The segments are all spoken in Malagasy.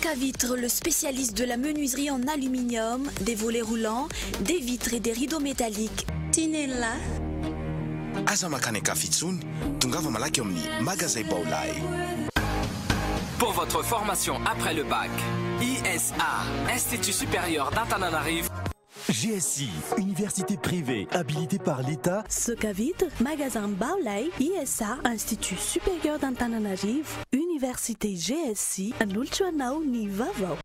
Socavitre, le spécialiste de la menuiserie en aluminium, des volets roulants, des vitres et des rideaux métalliques. Tinella. Aza mankany an-kafa intsony, tongava malaky ao amin'ny Magazay Baolai. Pour votre formation après le bac, ISA, Institut Supérieur d'Antananarivo. GSI, université privée habilitée par l'État. Socavitre, magasin Baolai, ISA, Institut Supérieur d'Antananarivo, Université GSI, manolotra anao ny vaovao.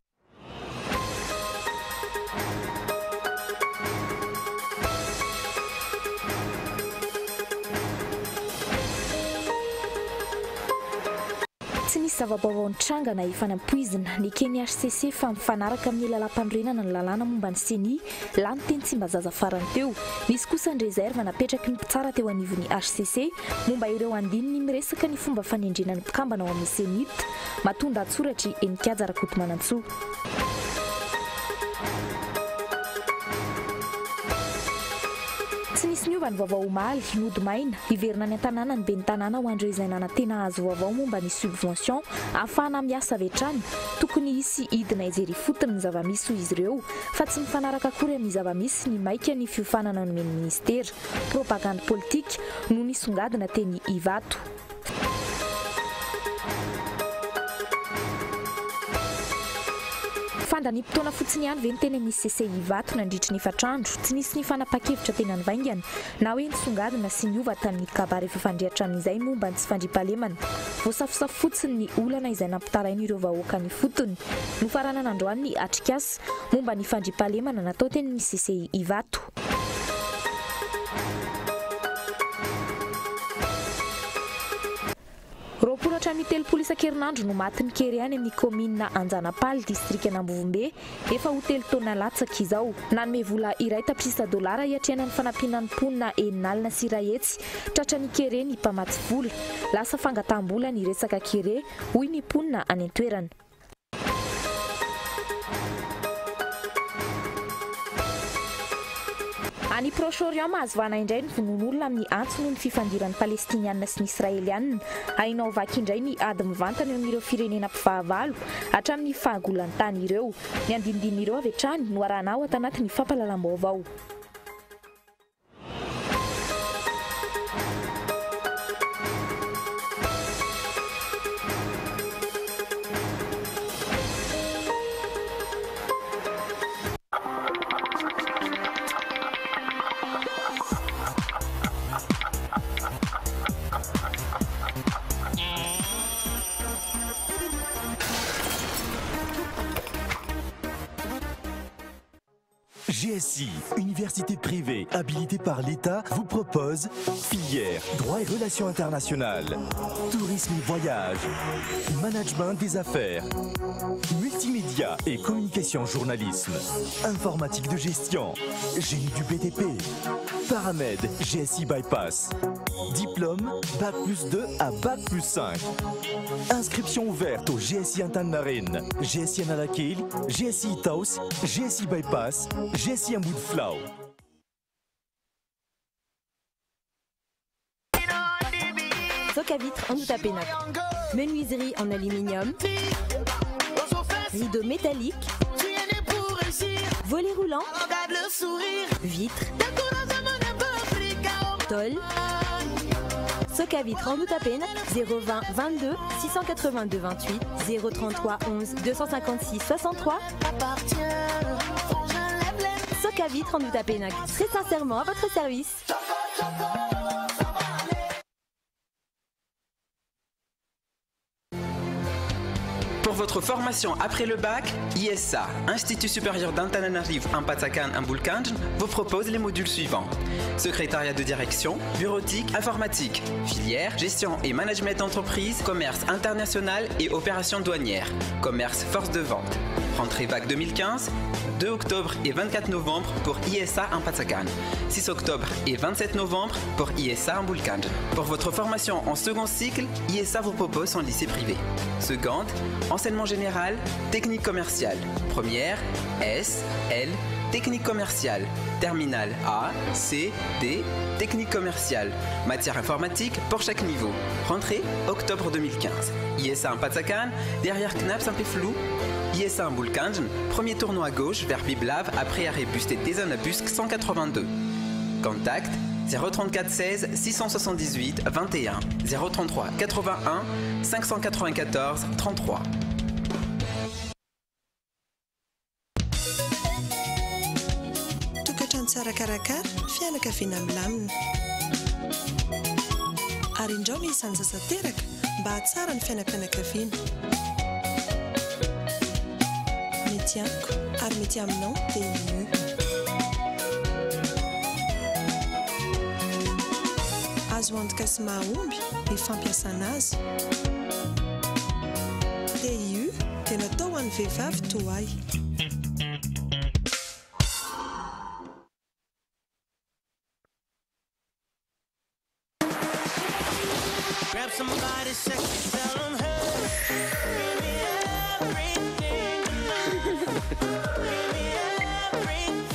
Tsy nisy zava-baovao nitranga na efa nampoizina. Neken'ny hcc fa mifanaraka amin'ny lalàmpanorenana ny lalàna momba ny Ceni, lany teny Tsimbazaza farany teo. Nisy kosa ny réserve napetraky ny mpitsara teo anivon'ny hcc momba ireo andininy miresaka ny fomba fanendrena ny mpikambana ao amin'ny Cenit. Matoan-dahatsoratr'i Heninkaja Rakotomanantsoa. Tsy nisy niova ny vaovao omaly, nody maina, hiverina any an-tanàna ny ben'ny tanàna ho an'ireo izay nanantena hahazo vaovao momba ny subvention ahafahana miasa avy hatrany. Tokony hisy hidina hijery ifotony ny zava-misy hoy izy ireo fa tsy mifanaraka akory amin'ny zava-misy ny maika ny fiofanana nomen'ny minisitera. Propagandy politika no nisongadina teny Ivato. Fandaniam-potoana fotsiny ihany ve ny teny amin'ny CCI Ivato nandritry ny efatra andro? Tsy nisy ny fanapahan-kevitra tena nivaingana na hoe nisongadina sy niova tamin'ny kabary efa fandre hatramin'izay momba ny tsy fandriampahalemana. Voasafosafo fotsiny ny olana izay nampitarain'ireo vahoaka any ifotony. Nofaranana androany ny atrikasa momba ny fandriampahalemana natao teny amin'ny CCI Ivato. 20 hatramin'ny 30 isan-kerinandro no matin'ny kere any amin'ny kaominina Anjanapaly, distrikan'Ambovombe, efa ho telo taona latsaka izao. Nanome vola iray tapitrisa dolara hiatrehana ny fanampiana ny mponina 160 tratran'ny kere ny mpamatsy vola. Lasa fangataham-bola ny resaka kere, hoy ny mponina any an-toerana. Any Proche-Orient, mahazo vahana indray ny vonoan'olona amin'ny antso noho ny fifandiran'ny Palestiniana sy ny Israeliana. Ahiana ho vaky indray ny ady mivantana eo amin'ireo firenena mpifahavalo hatramin'ny fahagolan-tany ireo. Ny andinindin'ireo avy hatrany no arahana ao tanatin'ny fampahalalam-baovao. GSI, université privée habilitée par l'État, vous propose filière droit et relations internationales, tourisme et voyage, management des affaires, multimédia et communication journalisme, informatique de gestion, génie du BTP, Paramed GSI Bypass, diplôme Bac plus 2 à Bac plus 5. Inscription ouverte au GSI Antaninarenina, GSI Analakely, GSI Itaosy, GSI Bypass, GSI Ambodifilao. Socavitre Andohatapenaka. Menuiserie en aluminium. Rideau métallique. Volet roulant. Vitre. Tôle. Socavitre Andohatapenaka 020 22 682 28 033 11 256 63. Socavitre Andohatapenaka, très sincèrement à votre service. Pour votre formation après le bac, ISA, Institut supérieur d'Antananarivo Ampatsakan Ambolokandrina, vous propose les modules suivants. Secrétariat de direction, bureautique, informatique, filière, gestion et management d'entreprise, commerce international et opérations douanières, commerce force de vente. Rentrée vague 2015, 2 octobre et 24 novembre pour ISA Ampatsakan, 6 octobre et 27 novembre pour ISA Ambolokandrina. Pour votre formation en second cycle, ISA vous propose son lycée privé. Seconde, enseignement général, technique commerciale. Première, S, L, technique commerciale. Terminale A, C, D, technique commerciale. Matière informatique pour chaque niveau. Rentrée octobre 2015. ISA Ampatsakan, derrière CNAPS un peu flou. ISA Ambolokandrina, premier tournant à gauche vers Biblave après arrêt bus Tetezana bus 182. Contact 034 16 678 21 033 81 594 33. Tokantrano tsara karakara, fianakaviana milamina. Ary indrao ny isan'ny zaza teraka mba hahatsara ny fiainam-pianakaviana. Mety amiko ary mety aminao TIU. Azo antoka sy mahomby ny fampiasana azy. TIU dia natao ho an'ny vehivavy toa ahy.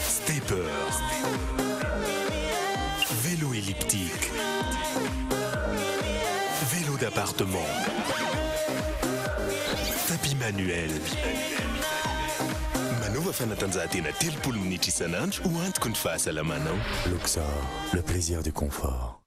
Stepper. Vélo elliptique. Vélo d'appartement. Tapis manuel. Manaova fanatanjahantena 30 minitra isan'andro ho antoky ny fahasalamanao. Luxor, le plaisir du confort.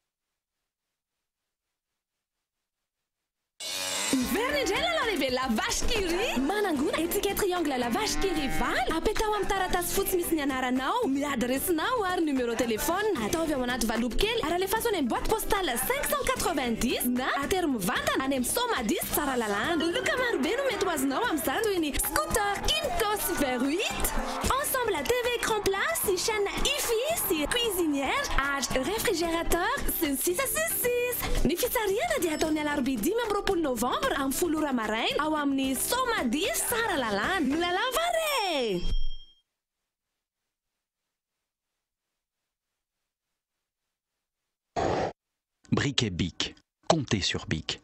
Miverina indray lalao lehibe La Vache qui rit. Manangona étiquette triangle La Vache qui rit valo. Apetao amin'ny taratasy fotsy misy ny anaranao, ny adiresinao ary numéro téléphone. Ataovy ao anaty valopy kely ary alefaso any amin'ny boîte postale 590 na atero mivantana any amin'ny Somadis Tsaralalàna. Loka marobe no mety ho azonao amin'izany toy ny scooter Kymco Super 8, ensemble TV écran plat sy chaîne Hi-Fi sy cuisinière ary réfrigérateur sy ny sisa sy ny sisa. Ny fitsarihana dia hatao ny alarobia 25 novambra amin'ny 10 ora maraina ao amin'ny Somadis Tsaralalàna. Milalava re! Briquet Bic. Comptez sur Bic.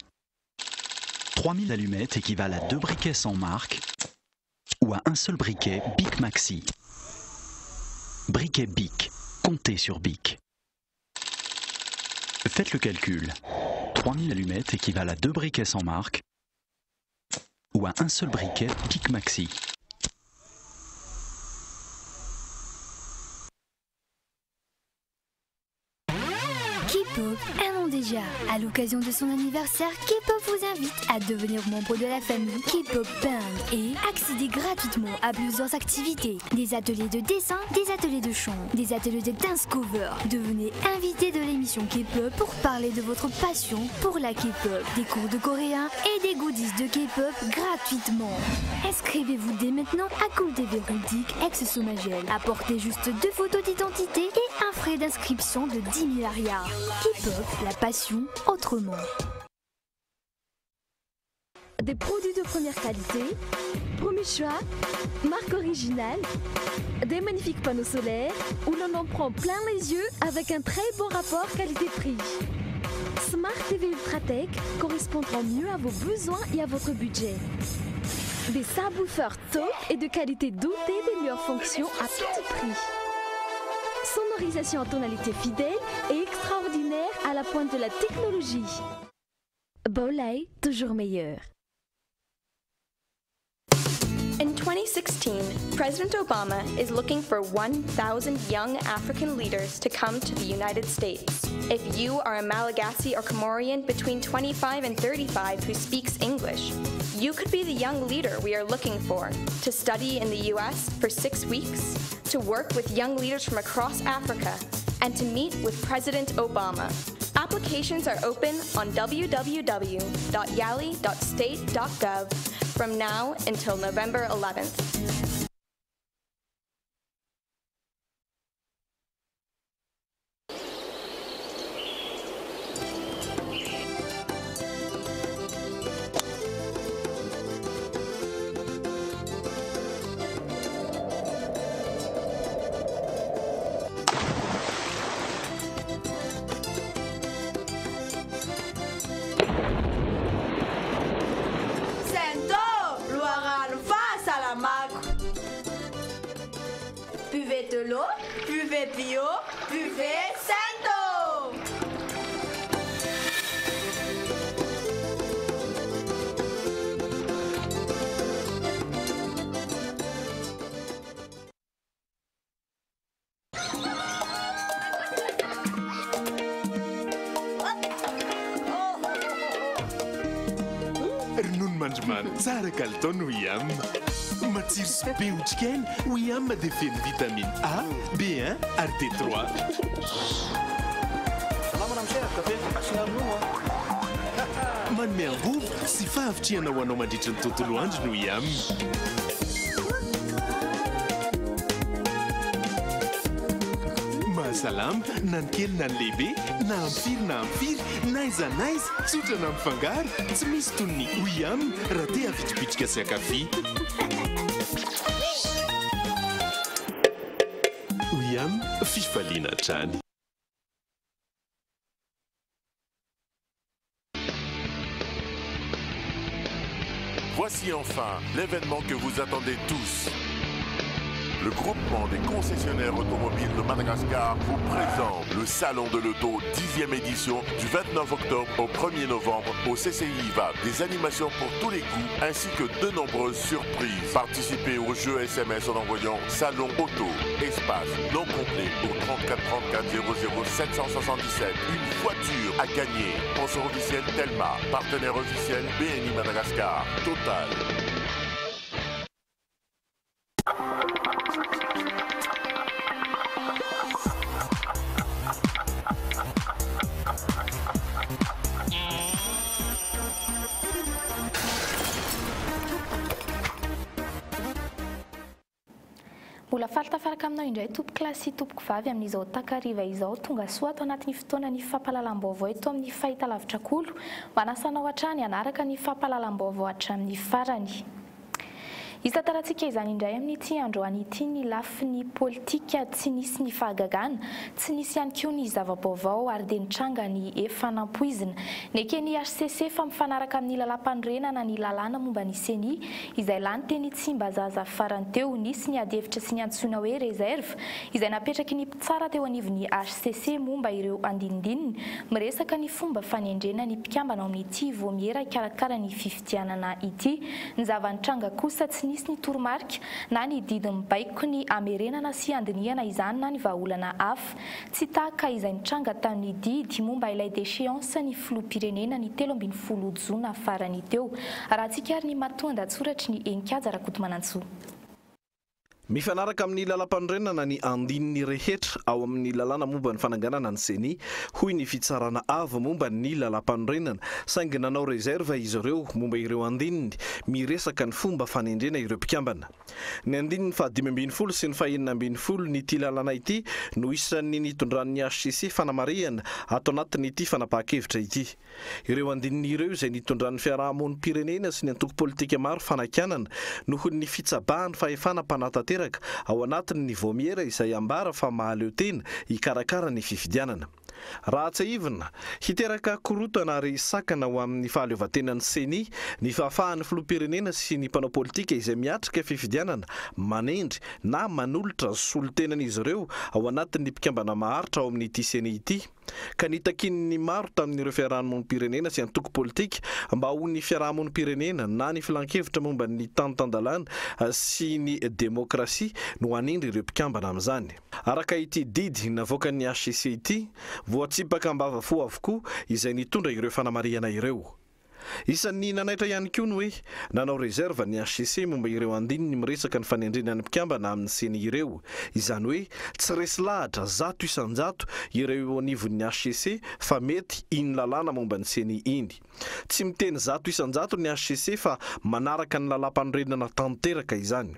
3000 allumettes équivalent à deux briquets sans marque ou à un seul briquet Bic Maxi. Briquet Bic. Comptez sur Bic. Faites le calcul. 3000 allumettes équivalent à deux briquets sans marque ou à un seul briquet Bic Maxi. K-pop, un an déjà. À l'occasion de son anniversaire, K-pop vous invite à devenir membre de la famille K-pop Band et accéder gratuitement à plusieurs activités. Des ateliers de dessin, des ateliers de chant, des ateliers de dance cover. Devenez invité de l'émission K-pop pour parler de votre passion pour la K-pop, des cours de coréen et des goodies de K-pop gratuitement. Inscrivez-vous dès maintenant à Cool TV Rudic ex-Somagel. Apportez juste deux photos d'identité et un frais d'inscription de 10 000 ariary. K-pop, la passion autrement. Des produits de première qualité, premier choix, marque originale, des magnifiques panneaux solaires où l'on en prend plein les yeux avec un très bon rapport qualité-prix. Smart TV Ultratech correspondra mieux à vos besoins et à votre budget. Des subwoofers top et de qualité dotés des meilleures fonctions à petit prix. Sonorisation en tonalité fidèle et extraordinaire à la pointe de la technologie. Bolay, toujours meilleur. In 2016, President Obama is looking for 1,000 young African leaders to come to the United States. If you are a Malagasy or Comorian between 25 and 35 who speaks English, you could be the young leader we are looking for to study in the U.S. for 6 weeks, to work with young leaders from across Africa, and to meet with President Obama. Applications are open on www.yali.state.gov from now until November 11th. Sento, loharano fahasalamako. Buvez de l'eau, buvez bio, buvez Sento. Mandrimandry tsara kalitao ny Wiam. Matsiro sy be otrikaina, Wiam dia feno vitamine A, B1 ary D3. Salama ramose, kafe asiana ronono a. Manome angovo sy fahavitrihana ho anao mandritry ny tontolo andro ny Wiam. Mahasalama na ny kely na ny lehibe, na amin'ny firy na amin'ny firy, N'aiza n'aiza, tsotra na mifangaro, tsy misy toy ny Oyam raha te havitribitrika sy hankafy. Oyam, fifaliana hatrany. Voici enfin l'événement que vous attendez tous. Le groupement des concessionnaires automobiles de Madagascar vous présente le Salon de l'Auto 10e édition du 29 octobre au 1er novembre au CCI IVA. Des animations pour tous les goûts ainsi que de nombreuses surprises. Participez au jeu SMS en envoyant Salon Auto, espace non complet au 34 34 00 777. Une voiture à gagner. Sponsor officiel Telma, partenaire officiel BNI Madagascar, Total. Mbola faly tafaraka aminao indray tompokolahy sy tompokovavy amin'izao takariva izao. Tonga soa ato anatin'ny fotoanan'ny fampahalalam-baovao eto amin'ny fahitalavitra Kolo. Manasa anao hatrany hanaraka ny fampahalalam-baovao hatramin'ny farany. Hitantarantsika izany indray amin'ity androany ity ny lafiny politika, tsy nisy ny fahagagana, tsy nisy ihany koa ny zava-baovao ary dia nitranga ny efa nampoizina. Neken'ny hcc fa mifanaraka amin'ny lalàmpanorenana ny lalàna momba ny ceni izay lany teny Tsimbazaza farany teo. Nisy ny adihevitra sy ny antsoina hoe réserve izay napetraky ny mpitsara teo anivon'ny hcc momba ireo andinindininy miresaka ny fomba fanendrena ny mpikambana ao amin'ity vaomiera hikarakara ny fifidianana. fifidianana ity. Ny zava-nitranga kosa tsy nisy ny toromarika na ny didy mibaiko ny hamerenana sy handinihana izany na ny vahaolana hafa. Tsy tahaka izay nitranga tamin'ny didy momba ilay déchéance ny filoham-pirenena ny 13 jona farany teo. Raha tsikariny ny matoan-datsoratry ny Heninkaja Rakotomanantsoa. Mifanaraka amin'ny lalàmpanorenana ny andininy rehetra ao amin'ny lalàna momba ny fananganana ny Ceni, hoy ny Fitsarana Avo momba ny lalàmpanorenana, saingy nanao réserve izy ireo momba ireo andininy miresaka ny fomba fanendrena ireo mpikambana. Ny andininy faha-15 sy ny faha-16 n'ity lalàna ity no isan'ny nitondran'ny hcc fanamarihana ato anatin'ity fanapahan-kevitra ity. Ireo andininy ireo izay nitondran'ny fiarahamonim-pirenena sy ny antoko politika maro fanakianana noho ny fitsabahan'ny fahefana mpanatanteraka ao anatin'ny vaomiera izay ambara fa mahaleo tena hikarakara ny fifidianana. Raha tsiahivina, hiteraka korontana ary sakana ho amin'ny fahaleovantenan'ny Ceni ny fahafahan'ny filoham-pirenena sy ny mpanao politika izay miatrika fifidianana manendry na manolotra solontenan'izy ireo ao anatin'ny mpikambana maharitra ao amin'ity Ceni ity. ka nitakian'ny maro tamin'ireo fiarahamonim-pirenena sy antoko politika mba ho ny fiarahamonim-pirenena na ny filankevitra momba ny tany tan-dalàna sy ny demokrasia no hanendry ireo mpikambana amin'izany. Araka ity didy navoakan'ny hcc ity, voatsipaka am-bava fo avokoa izay nitondra ireo fanamarihana ireo. Isan'ny nanaitra ihany koa ny hoe nanao réserve ny hcc momba ireo andininy miresaka ny fanendrena ny mpikambana amin'ny ceni ireo. Izany hoe tsy resy lahatra 100% ireo eo anivon'ny hcc fa mety iny lalàna momba ny ceni iny. Tsy miteny 100% ny hcc fa manaraka ny lalàmpanorenana tanteraka izany.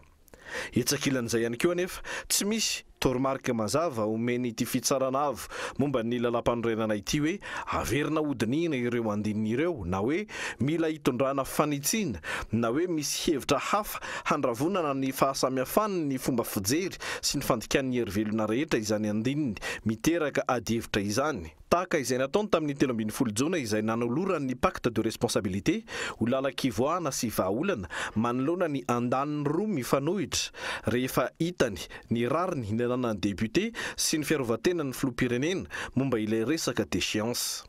Etsy ankilan'izay ihany koa anefa, tsy misy toromarika mazava omen'ity Fitsarana Avo momba ny Lalàmpanorenana ity hoe averina hodinihina ireo andininy ireo na hoe mila hitondrana fanitsiana na hoe misy hevitra hafa handravonana ny fahasamihafan'ny fomba fijery sy ny fandikan'ny herivelona rehetra izany andininy miteraka adihevitra izany. Tahaka izay nataony tamin'ny 13 jona izay nanolorany ny pacte de responsabilité ho lalan-kivoahana sy vahaolana manoloana ny andaniny roa mifanohitra rehefa hitany ny rariny nialana ny député sy ny fiarovantenan'ny filoham-pirenena momba ilay resaka déchéance.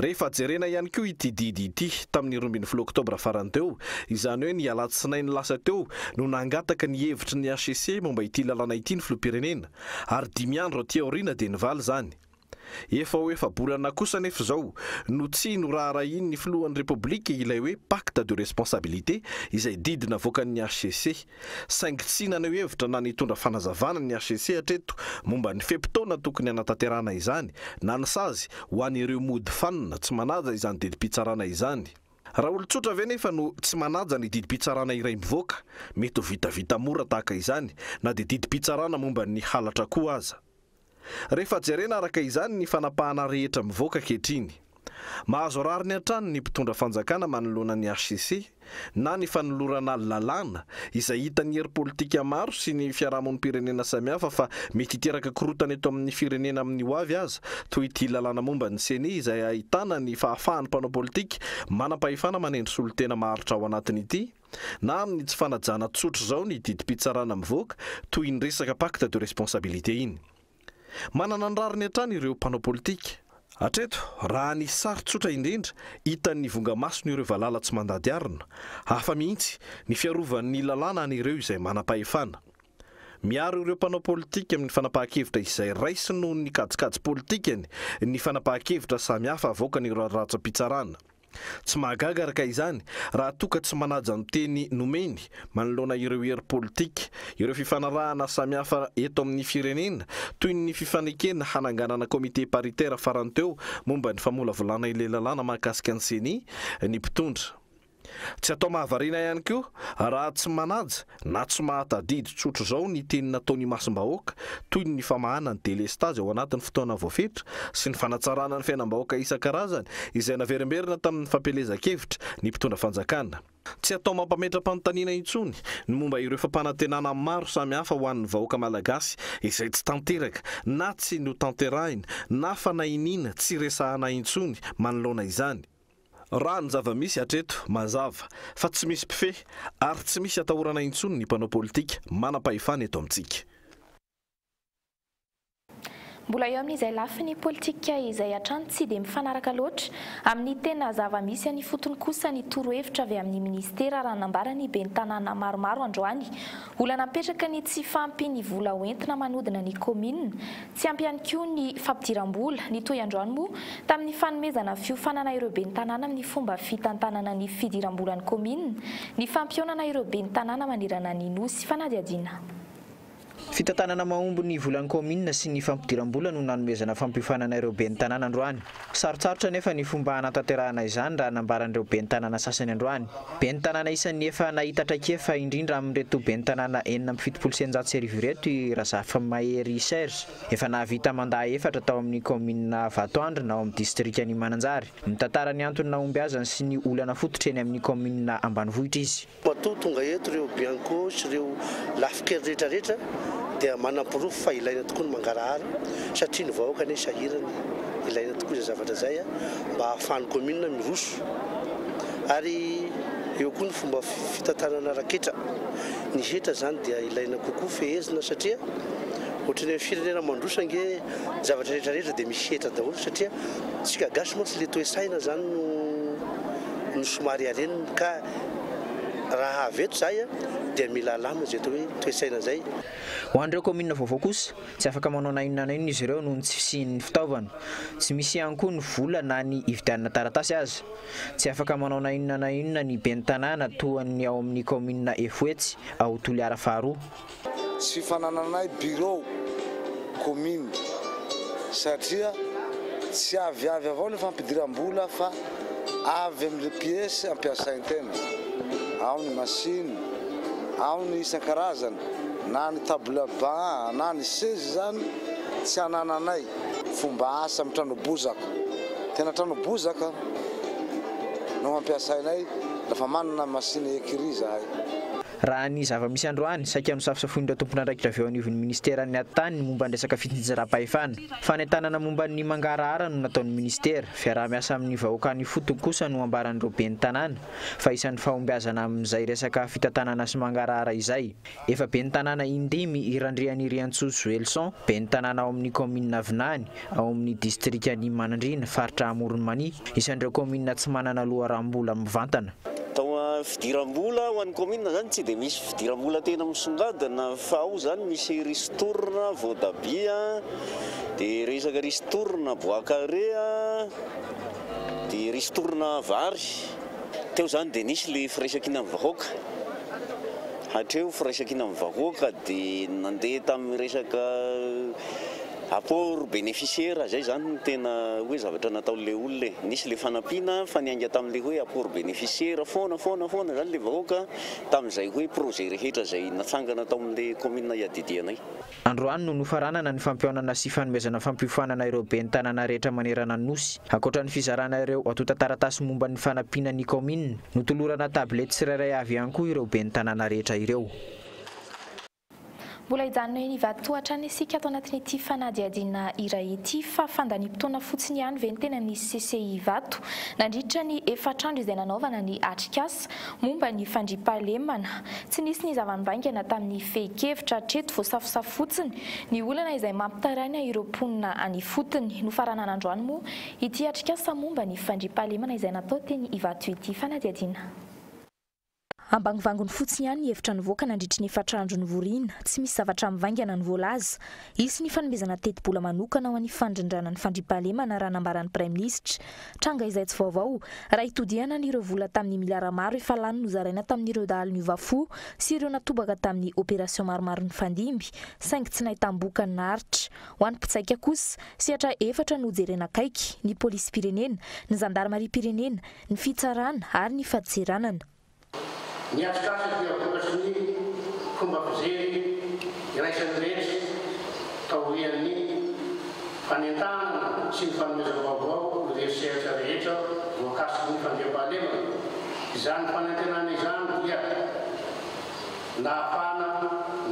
Rehefa jerena ihany koa ity didy ity tamin'ny 12 oktobra farany teo, izany hoe ny alatsinainy lasa teo no nangataka ny hevitry ny hcc momba ity lalàna ity ny filoham-pirenena ary dimy andro aty aoriana dia nivaly izany. Efa ho efa-bolana kosa anefa izao no tsy noraharahian'ny filohan'ny Repoblika ilay hoe pacte de responsabilité izay didy navoakan'ny hcc. Saingy tsy naneho hevitra na nitondra fanazavana ny hcc hatreto momba ny fe-potoana tokony hanatanterahana izany na ny sazy ho an'ireo mody fanina tsy manaja izany didim-pitsarana izany. Raha olon-tsotra ve nefa no tsy manaja ny didim-pitsarana iray mivoaka, mety ho vitavita mora tahaka izany na dia didim-pitsarana momba ny halatra koa aza. Rehefa jerena araka izany ny fanapahana rehetra mivoaka ankehitriny. Mahazo rariny hatrany ny mpitondra fanjakana manoloana ny hcc na ny fanolorana lalàna izay hitan'ny hery politika maro sy ny fiarahamonim-pirenena samihafa fa mety hiteraka korontana eto amin'ny firenena amin'ny ho avy aza toy ity lalàna momba ny ceni izay ahitana ny fahafahan'ny mpanao politika manam-pahefana manendry solontena maharitra ao anatiny ity na amin'ny tsy fanajana tsotra izao ny didim-pitsarana mivoaka toy iny resaka pacte de responsabilité iny. Manana ny rariny hatrany ireo mpanao politika. Hatreto, raha ny sary tsotra indrindra, hitan'ny vonga-masony ireo valala tsy mandady arina. Hafa mihitsy ny fiarovan'ny lalàna an'ireo izay manam-pahefana. Miaro ireo mpanao politika amin'ny fanapahan-kevitra izay raisiny noho ny kajikajy politikany ny fanapahan-kevitra samihafa avoakan'ireo rantsa-pitsarana. Tsy mahagaga araka izany raha toa ka tsy manaja ny teny nomeny manoloana ireo hery politika, ireo fifanarahana samihafa eto amin'ny firenena toy ny fifanekena hananganana comité paritaire farany teo momba ny famolavolana ilay lalàna mahakasika ny ceni ny mpitondra. Tsy atao mahavariana ihany koa raha tsy manaja na tsy mahatadidy tsotr'izao ny teny nataony imasom-bahoaka toy ny famahana ny delestazy ao anatin'ny fotoana voafetra sy ny fanatsarana ny fiainam-bahoaka isan-karazany izay naverimberina tamin'ny fampielezan-kevitra ny mpitondra fanjakana. Tsy atao mampametra-panontaniana intsony ny momba ireo fampanantenana maro samihafa ho an'ny vahoaka malagasy izay tsy tanteraka na tsy notanterahina na fanahiniana tsy resahana intsony manoloana izany. Raha ny zava-misy hatreto, mazava fa tsy misy mpifehy ary tsy misy atahorana intsony ny mpanao politika manam-pahefana eto amintsika. Mbola eo amin'izay lafiny politika izay hatrany tsy dia mifanaraka loatra amin'ny tena zava-misy any ifotony kosa ny torohevitra avy amin'ny minisitera raha nambaran'ny ben'ny tanàna maromaro androany. Olana mipetraka ny tsy fahampian'ny vola hoentina manodina ny kaominina. Tsy ampy ihany koa ny fampidiram-bola. Nitohy androany moa tamin'ny fanomezana fiofanana ireo ben'ny tanàna amin'ny fomba fitantanana ny fidiram-bolan'ny kaominina ny fampihaonana ireo ben'ny tanàna manerana ny Nosy. Fanadihadiana. Fitantanana mahomby ny volan'ny kaominina sy ny fampidiram-bola no nanomezana fampiofanana ireo ben'ny tanàna androany. Sarotsarotra anefa ny fomba hanatanterahana izany raha nambaran'ireo ben'ny tanàna sasany androany. Ben'ny tanàna isan'ny efa nahita traikefa indrindra amin'ireto ben'ny tanàna 1676 ireto i Razafimahery Serge. Efa nahavita mandat efatra tao amin'ny kaominina Vatoandrina ao amin'ny distrikan'i Mananjary. Mitantara ny antony nahombiazany sy ny olana fototra eny amin'ny kaominina ambanivohitra izy. Matoa tonga eto ireo Bianco sy ireo lafin-kery rehetra rehetra dia manamporofo fa ilaina tokoa ny mangarahara satria ny vahoaka anie sahirana e! Ilaina tokoa izay zavatra izay mba hahafahan'ny commune miroso ary eo koa ny fomba fitantanana ara-ketra. Ny hetra izany dia ilaina kokoa fehezina satria ohatran'ny amin'ny firenena mandroso ange ny zavatra rehetra rehetra dia misy hetra daholo satria tsika gasy mantsy le toe-saina izany no no somary harenina ka Raha avy eto izahay dia mila alamina izay atao hoe toe-tsaina izay. Ho an'ireo kaominina vaovao kosa, tsy afaka manao na inona na inona izy ireo noho ny tsy fisian'ny fitaovana. Tsy misy ihany koa ny vola na ny hividianana taratasy aza. Tsy afaka manao na inona na inona ny ben'ny tanàna toa ny ao amin'ny kaominina Efoetsy ao Toliara faharoa. Tsy fanananay bureau commune satria tsy avy avy avao le fampidiram-bola fa avy amle pièce ampiasain-tegna, ao ny machine, ao ny isan-karazany na ny table banc na ny seza zany tsy anananay. Fomba asa amin'ny trano bozaka, tena trano bozaka no ampiasainay refa manana machine écrit zahay. Raha ny zava-misy androany, saika nosafosafoin'ireo tompon'andraikitra avy eo anivon'ny minisiteran'ny Atitany ny momba ny resaka fitsinjaram-pahefana. Fanentanana momba ny mangarahara no nataon'ny minisitera. Fiaraha-miasa amin'ny vahoaka any ifotony kosa no ambaran'ireo ben'ny tanàna fa isan'ny fahombiazana amin'izay resaka fitantanana sy mangarahara izay. Efa ben'ny tanàna indimy i Randrianiriantsoa Zoelson, ben'ny tanàna ao amin'ny kaominina Vinany, ao amin'ny distrikan'i Manandriana, faritra Amoron'i Mania. Isan'ireo kaominina tsy manana loharanom-bola mivantana. Tao Fidiram-bola ho an'ny kaominina izany tsy dia misy fidiram-bola tena misongadina fa ao izany misy ristourne, voatabia, dia resaka ristourne bois carré, dia ristourne vary. Teo izany dia nisy ilay firaisankinan'ny vahoaka. Hatreo firaisankinan'ny vahoaka dia nandeha tamin'ny resaka Apport bénéficiaire, zay zany no tena hoe zavatra nataon'le olona e. Nisy le fanampiana fa niainga tamin'le hoe apport bénéficiaire foana foana foana zany le vahoaka tamin'izay hoe projet rehetra zay natsangana tao amin'le commune iadidianay. Androany no nofaranana ny fampihaonana sy fanomezana fampiofanana ireo ben'ny tanàna rehetra manerana ny Nosy. Ankoatra ny fizarana ireo antontan-taratasy momba ny fanampiana ny kaominina, notolorana tablette tsirairay avy ihany koa ireo ben'ny tanàna rehetra ireo. Mbola hijanona eny Ivato hatrany isika ato anatin'ity fanadihadiana iray ity fa fandaniam-potoana fotsiny ihany ve ny tena nisy CCI Ivato nandritra ny efatr'andro izay nanaovana ny atrikasa momba ny fandriampahalemana. Tsy nisy ny zava-nivaingana tamin'ny fehin-kevitra hatreto, voasafosafo fotsiny ny olana izay mampitaraina ireo mponina any ifotony. Nofaranana androany moa ity atrikasa momba ny fandriampahalemana izay natao teny Ivato ity fanadihadiana. Ambangovangony fotsiny ihany ny hevitra nivoaka nandritry ny efatr'andro nivoriana, tsy misy zavatra mivaingana ny voalaza. Hisy ny fanomezana tetibola manokana ho an'ny fandrindrana ny fandriampahalemana raha nambaran'ny Praiminisitra. Tranga izay tsy vaovao, raha itodihana an'ireo vola tamin'ny miliara maro efa lany nozaraina tamin'ireo dahalo niova fo sy ireo natobaka tamin'ny opération maromaro nifandimby, saingy tsy nahitam-bokany naharitra. Ho an'ny mpijaika kosa, sehatra efatra no jerena akaiky, ny polisim-pirenena, ny zandarimariam-pirenena, ny fitsarana ary ny fadintseranana. Ny atrikasa dia vokatry ny fomba fijery iraisan'ny rehetra taorian'ny fanentanana sy ny fanomezam-baovao ireo sehatra rehetra voakasiky ny fandriampahalemana. Izany fanantenana izany dia nahafahana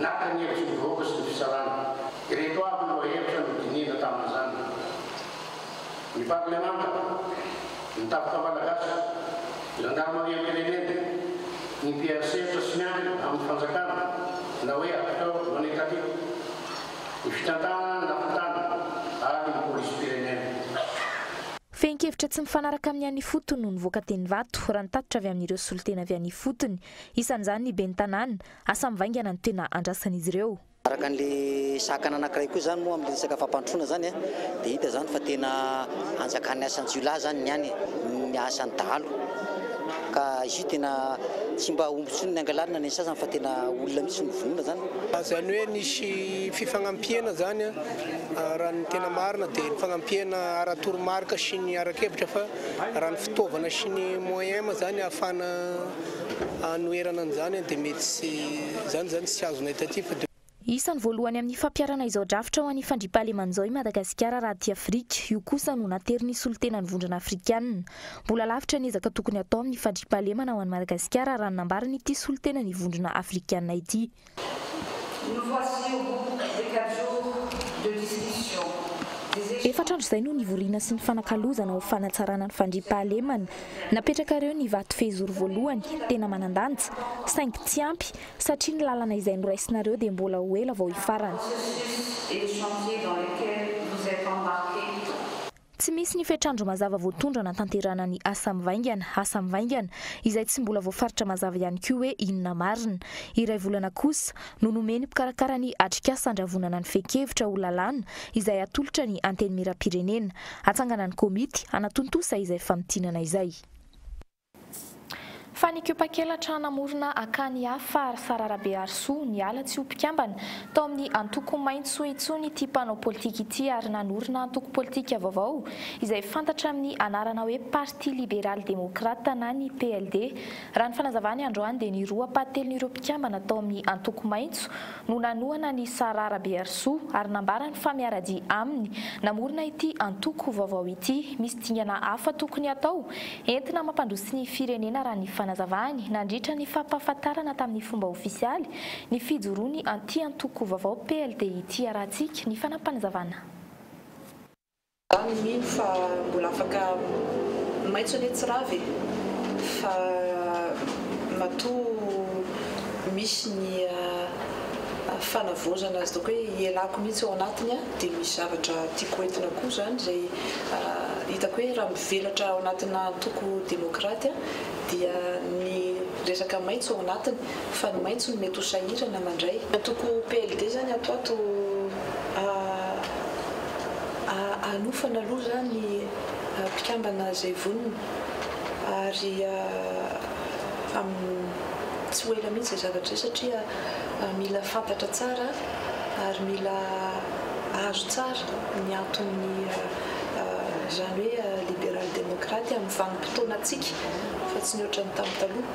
naka ny hevitry ny vahoaka sy ny fitsarana. Ireto avy ny lohahevitra nodinihina tamin'izany. Ny parlemanta, ny tafika malagasy, ny zandarimariam-pirenena, ny mpiantsehatra tsy miankina amin'ny fanjakana na hoe acteurs non étatiques, ny fitantanana ny lafin-tany ary ny polisim-pirenena. Fehin-kevitra tsy mifanaraka amin'ny any ifotony no nivoaka teny Ivato, raha ny tatitra avy amin'ireo solontena avy any ifotony. Isan'izany ny ben'ny tanàna. Asa mivaingana no tena andrasan'izy ireo. Araka an'le sakana anankiray koa zany moa amin'le resaka fampandrosoana zany dia hita zany fa tena anjakan'ny asan-jiolahy zany ny any e, ny asan'ny dahalo. Ka izy io tena tsy mba omby intsony ny angalarina ny an'ny sasany fa tena olona mihitsy no vonoina zany. Zany hoe nisy fifanampiana zany raha ny tena marina dia ny fanampiana ara-toromarika sy ny ara-kevitra fa raha ny fitaovana sy ny moyen moa zany ahafahana Hanoherana an'izany dia mety tsy, izany izany tsy azonay taty fa dia. Isan'ny voalohany amin'ny fampiharana izao drafitra ho an'ny fandriampahalemana izao i Madagasikara raha aty Afrika. Io kosa no naterin'ny solontenan'ny Vondrona Afrikanina. Mbola lavitra ny ezaka tokony hatao amin'ny fandriampahalemana ho an'i Madagasikara raha ny nambaran'ity solontenan'ny Vondrona Afrikanina ity. Nous voici au bout des 4 jours de discussion, des échanges. Efatra andro izay no nivoriana sy nifanakalozana ho fanatsarana ny fandriampahalemana. Napetrakareo ny vato fehizoro voalohany, tena manan-danja, saingy tsy ampy, satria ny lalana izay noraisinareo dia mbola ho ela vao hifarana. Processus et chantiers dans lesquels vous êtes embarqués. Tsy misy ny fetr'andro mazava voatondro hanatanterahana ny asa mivaingana, asa mivaingana, izay tsy mbola voafaritra mazava ihany koa hoe inona marina. Iray volana kosa no nomen'ny mpikarakara ny atrikasa handravonana ny fehin-kevitra ho lalàna izay hatolotra ny Antenimierampirenena. Hatsangana ny komity hanatontosa izay famintinana izay. Fa nikopa-kelatra namorona akany hafa ary Sarah Rabeharisoa niala tsy ho mpikambana tao amin'ny antoko Maitso intsony ity mpanao politika ity ary nanorina antoko politika vaovao izay fantatra amin'ny anarana hoe Parti Libéral Démocrate na ny PLD. Raha ny fanazavany androany dia ny roa ampahatelon'ireo mpikambana tao amin'ny antoko Maitso no nanohana an'i Sarah Rabeharisoa ary nambarany fa miara-dia aminy namorona ity antoko vaovao ity. Misy dingana hafa tokony hatao entina mampandroso ny firenena raha ny fanazavany nandritra ny fampahafantarana tamin'ny fomba ofisialy ny fijoroany anty antoko vaovao PLD ity arahantsika ny fanampanazavana. Za mino fa mbola afaka maitso anie tsy rava e! Fa matoa misy ny fanavaozana azy ataoko hoe ialako mihitsy ao anatiny an, dia misy zavatra tiako hoentina koa izany izay hitako hoe raha mivelatra ao anatina antoko demokraty dia ny. resaka maitso ao anatiny fa ny maitso no mety ho sahirana mandray. Ny antoko PLD zany ato ato hanofana aloha zany mpikambana izay vonona ary tsy ho ela mihitsy izay zavatra izay satria mila fantatra tsara ary mila azo tsara ny anton'ny izany hoe libéral démocrate amin'ny vanim-potoanantsika fa tsy ny ohatran'ny tamin'ny taloha.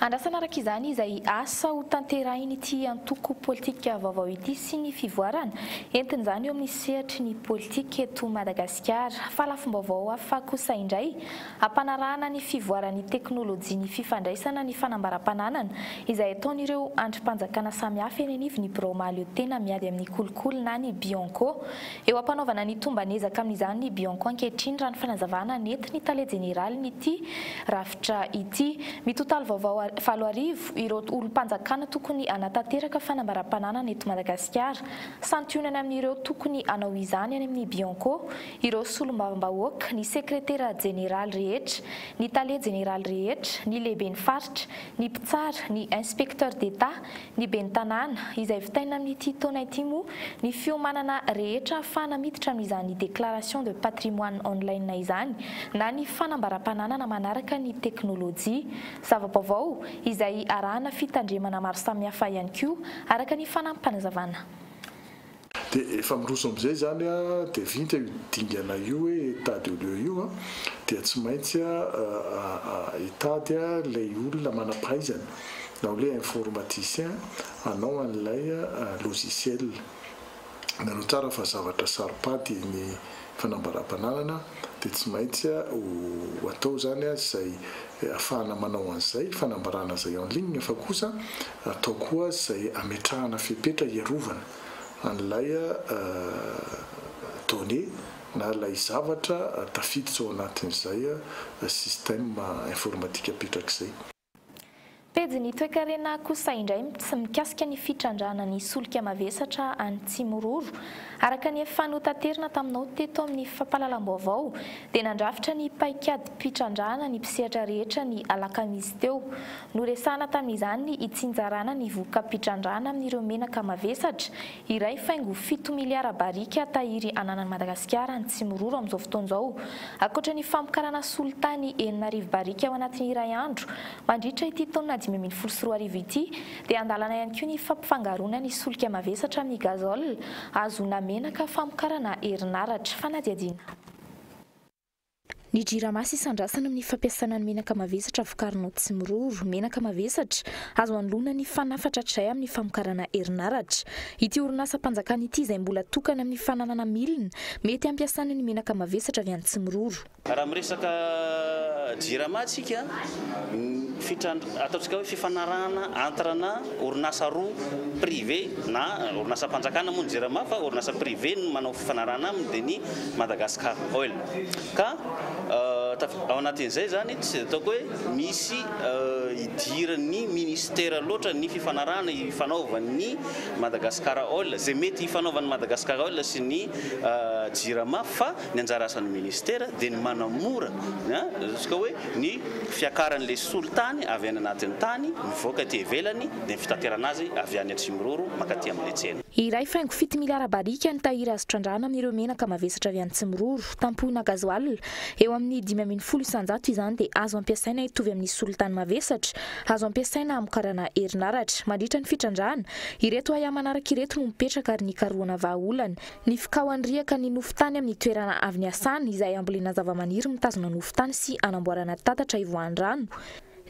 Andrasana araka izany izay asa ho tanterahin'ity antoko politika vaovao ity sy ny fivoarana entin'izany eo amin'ny sehatry ny politika eto Madagasikara. Fa lafim-baovao hafa kosa indray, ampanarahana ny fivoaran'ny teknolojia ny fifandraisana ny fanambaram-pananana izay ataon'ireo andrim-panjakana samihafa eny anivon'ny birao mahaleo tena miady amin'ny kolikoly na ny Bianco. Eo am-panaovana ny tomban'ezaka amin'izany ny Bianco ankehitriny raha ny fanazavana nentin'ny tale jeneralin'ity rafitra ity. Mitotaly vaovao 8000 ireo olom-panjakana tokony hanatanteraka fanambaram-pananana eto Madagasikara. Santionany amin'ireo tokony hanao izany any amin'ny Bianco ireo solombavambahoaka, ny sekretera jeneraly rehetra, ny tale jeneraly rehetra, ny lehiben'ny faritra, ny mpitsara, ny inspecteur d'Etat, Ny ben'ny tanàna, izay vitaina amin'ity taona ity moa ny fiomanana rehetra ahafahana miditra amin'izany déclaration de patrimoine online izany na ny fanambaram-pananana manaraka ny teknolojia. Zava-baovao izay arahana fitandremana maro samihafa ihany koa araka ny fanampim-panazavana. Dia efa miroso amin'izay izany dia vita io dingana io hoe état de lieu io dia tsy maintsy hitady ilay olona manam-pahaizana na hoe informaticien hanao an'ilay logiciel. Nareo tsara fa zavatra saro-pady ny fanambaram-pananana dia tsy maintsy ho atao izany izay ahafahana manao an'izay fanambarana izay en ligne fa kosa atao koa izay ametrahana fepetra hiarovana an'ilay donnée na ilay zavatra tafiditra ao anatin'izay système informatique apetraka izay. Pejin'ny toekarena kosa indray mikasika ny fitrandrahana ny solika mavesatra any Tsimororo. Araka ny efa notaterina taminao teto amin'ny fampahalalam-baovao dia nandrafitra ny paikady-pitrandrahana ny mpisehatra rehetra ny alakamisy teo. Noresahana tamin'izany ny hitsinjarana ny voka-pitrandrahana amin'ireo menaka mavesatra, 1.7 miliara barika tahiry ananan'i Madagasikara any Tsimororo amin'izao fotoana izao. Ankoatra ny famokarana solitany 6000 barika ao anatin'ny iray andro mandritra ity taona 2015 ity dia andalana ihany koa ny fampifangaroana ny solika mavesatra amin'ny gazole ahazoana menaka famokarana herinaratra. Fanadihadiana. Ny Jirama sisa andrasana amin'ny fampiasana ny menaka mavesatra vokarina ao Tsimiroro. Menaka mavesatra azo anoloana ny fanafatra hatrizay amin'ny famokarana herinaratra. Ity orinasam-panjakana ity izay mbola tokana amin'ny fananana milina mety hampiasana ny menaka mavesatra avy any Tsimiroro. Raha miresaka Jirama tsika, ny ataontsika hoe fifanarahana entre-na orinasa roa privé na orinasam-panjakana moa ny Jirama fa orinasa privé no manao fifanarahana aminy dia ny Madagascar Oil. Ka ao anatin'izay izany tsy dia ataoko hoe misy idiran'ny ministera loatra ny fifanarahana ifanaovan'ny Madagascar Oil, izay mety hifanaovan'ny Madagascar Oil sy ny Jirama fa ny anjara asan'ny ministera dia ny manamora ataontsika hoe ny fiakaran'ilay solitany avy any anatin'ny tany mivoaka aty ivelany dia ny fitaterana azy avy any Atsimiroro mankaty amin'ilay tsena. 1.7 miliara barika ny tahiry azo trandrahana amin'ireo menaka mavesatra avy any Tsimiroro. Tampohina gazoala, eo amin'ny 15% izany dia azo ampiasaina hitovy amin'ny solitany mavesatra, azo ampiasaina hamokarana herinaratra. Mandritra ny fitrandrahana, ireto ahiahy manaraka ireto no mipetraka ary nikarohana vahaolana, ny fikaohan'ny riaka ny nofon-tany amin'ny toerana avy niasana, izay ambolena zavamaniry mitazona nofon-tany sy anamboarana tatatra ivoahan'ny rano,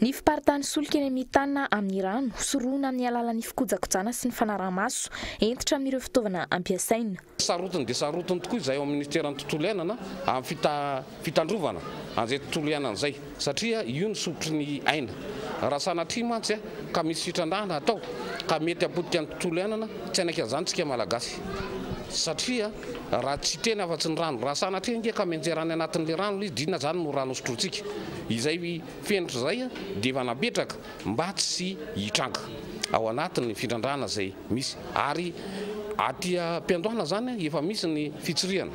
Ny fiparitahan'ny solika eny amin'ny tany na amin'ny rano, sorohina amin'ny alalan'ny fikojakojana sy ny fanaraha-maso hentitra amin'ireo fitaovana ampiasaina. Sarotiny dia sarotiny tokoa izahay ao amin'ny Ministeran'ny Tontolo Iainana amin'ny fitandrovana an'izay tontolo iainana izay satria io no sopitry ny aina. Raha sanatria mantsy ka misy fitrandrahana atao ka mety hapotika ny tontolo iainana, tsy hanaiky an'izany isika Malagasy satria raha tsy hiteny afa-tsy ny rano, raha sanatria ange ka mianjera any anatin'ilay rano ilay izy dia inona izany no rano hosotrointsika? Izay fenitra izay dia efa napetraka mba tsy hitranga ao anatin'ny fitrandrahana izay misy ary aty am-piandohana izany efa misy ny fitsirihana,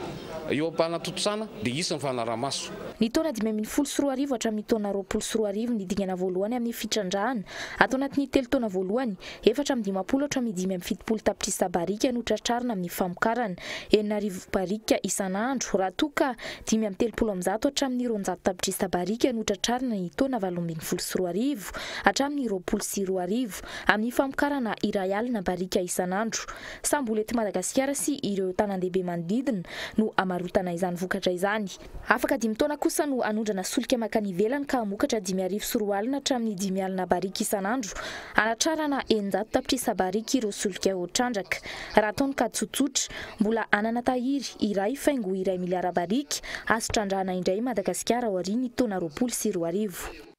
eo am-panatontosana dia hisy ny fanaraha-maso. Ny taona 2015 hatramin'ny taona 2020 ny dingana voalohany amin'ny fitrandrahana. Ato anatin'ny telo taona voalohany, 54 hatramin'ny 75 tapitrisa barika no tratrarina amin'ny famokarana, 6000 barika isan'andro, raha toa ka 135 hatramin'ny 200 tapitrisa barika no tratrarina ny taona 2018 hatramin'ny 2020 amin'ny famokarana 1000 barika isan'andro. Samy mbola eto Madagasikara sy ireo tanan-dehibe manodidina no hamarotana izany vokatra izany. Afaka dimy taona kosa no hanondrana solika mankany ivelany ka hamokatra 2005 hatramin'ny 50 barika isan'andro, hanatrarana 600 tapitrisa barika ireo solika voatrandraka. Raha atao ny kajy tsotsotra, mbola hanana tahiry 1.1 miliara barika azo trandrahana indray i Madagasikara aorian'ny taona 2020.